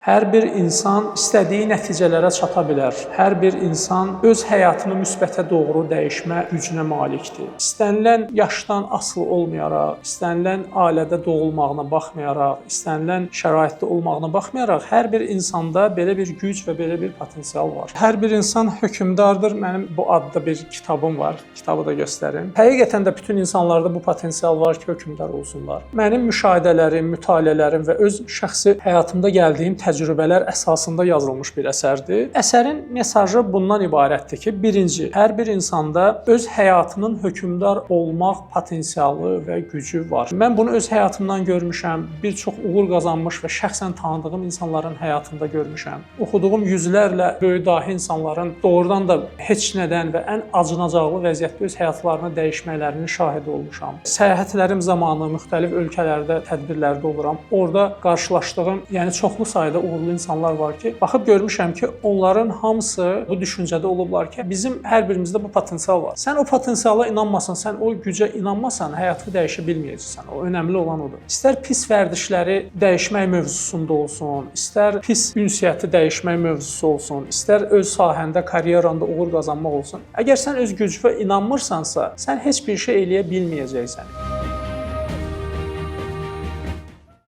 Hər bir insan istədiyi nəticələrə çata bilər. Hər bir insan öz həyatını müsbətə doğru dəyişmə gücünə malikdir. İstənilən yaşdan asılı olmayaraq, istənilən ailədə doğulmağına baxmayaraq, istənilən şəraitdə olmağına baxmayaraq, hər bir insanda belə bir güc və belə bir potensial var. Hər bir insan hökmdardır. Mənim bu adda bir kitabım var. Kitabı da göstərim. Həqiqətən də bütün insanlarda bu potensial var ki, hökmdar olsunlar. Mənim müşahidələrim, mütaliələrim və öz şəxsi həyatımda gəldiyim təcrübələr əsasında yazılmış bir əsərdir. Əsərin mesajı bundan ibarətdir ki, birinci, hər bir insanda öz həyatının hökmdar olmaq potensialı və gücü var. Mən bunu öz həyatımdan görmüşəm, bir çox uğur qazanmış və şəxsən tanıdığım insanların həyatında görmüşəm. Oxuduğum yüzlərlə böyük dahi insanların doğrudan da heç nədən və ən acınacaqlı vəziyyətdə öz həyatlarını dəyişmələrinin şahidi olmuşam. Səyahətlərim zamanı müxtəlif ölkələrdə tədbirlərdə oluram. Orada qarşılaşdığım, yəni çoxlu sayda uğurlu insanlar var ki, baxıb görmüşəm ki, onların hamısı bu düşüncədə olublar ki, bizim hər birimizdə bu potensial var. Sən o potensiala inanmasan, sən o gücə inanmasan, həyatını dəyişə bilməyəcəksən. O önəmli olan odur. İstər pis vərdişləri dəyişmək mövzusunda olsun, istər pis ünsiyyəti dəyişmək mövzusu olsun, istər öz sahəndə, karyeranda uğur qazanmaq olsun. Əgər sən öz gücünə inanmırsansa, sən heç bir şey eləyə bilməyəcəksən.